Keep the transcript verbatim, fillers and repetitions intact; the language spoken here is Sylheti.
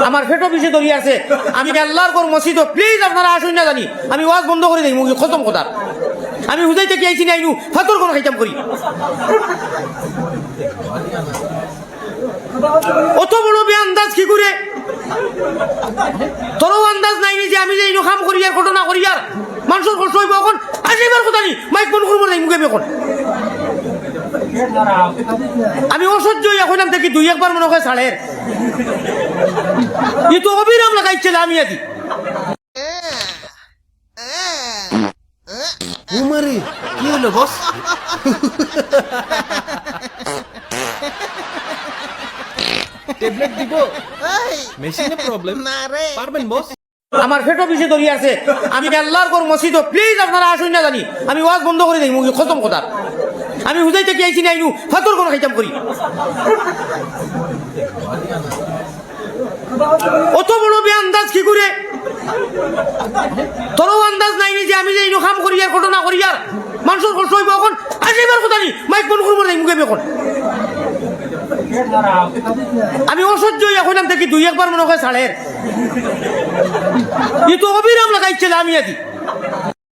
আমার পেটো বিষে ধরি আছে, আমি আল্লাহর ঘর মসজিদো, please আপনারা আসইন না জানি, আমি ওয়াজ বন্ধ করি দেই, মুখে কসম খোদার। আমি হুজাই থাকি আইছি না, আইনু ফাতর কোন খাইতাম করি। অত বড় বেআন্দাজ কি করে? তোরও আন্দাজ নাই নি যে আমি যে ইনো কাম করি আর ঘটনা করি আর মানুষর কষ্ট অইবো। এখন আসিবার কথা নি, মাইক বন্ধ করবো না, মুখে এখন আমি অসহ্য অইয়া কইলাম, দেখি দুই একবার মনে হয় ছাড়ের। ই তো অবিরাম লাগাইছে, আমি আছি। ও মারে, কি হলো বস? ট্যাবলেট দিব? মেশিনে প্রবলেম। না রে। পারবেন বস? আমার পেটো বিষে ধরি আছে, আমি আল্লাহর ঘর মসজিদো, please আপনারা আসইন না জানি, আমি ওয়াজ বন্ধ করি দেই, মুখে কসম খোদার। আমি হুজাই থাকি আইছি না, আইনু ফাতর কোন খাইতাম করি। অত বড় বেআন্দাজ কি করে? তোরও আন্দাজ নাই নি যে আমি যে ইনো কাম করি আর ঘটনা করি আর মানুষর কষ্ট অইবো। এখন আসিবার কথা নি, মাইক বন্ধ করবো না, মুখে এখন আমি অসহ্য অইয়া কইলাম, দেখি দুই একবার মনে হয় ছাড়ের। ই তো অবিরাম লাগাইছে, আমি আছি।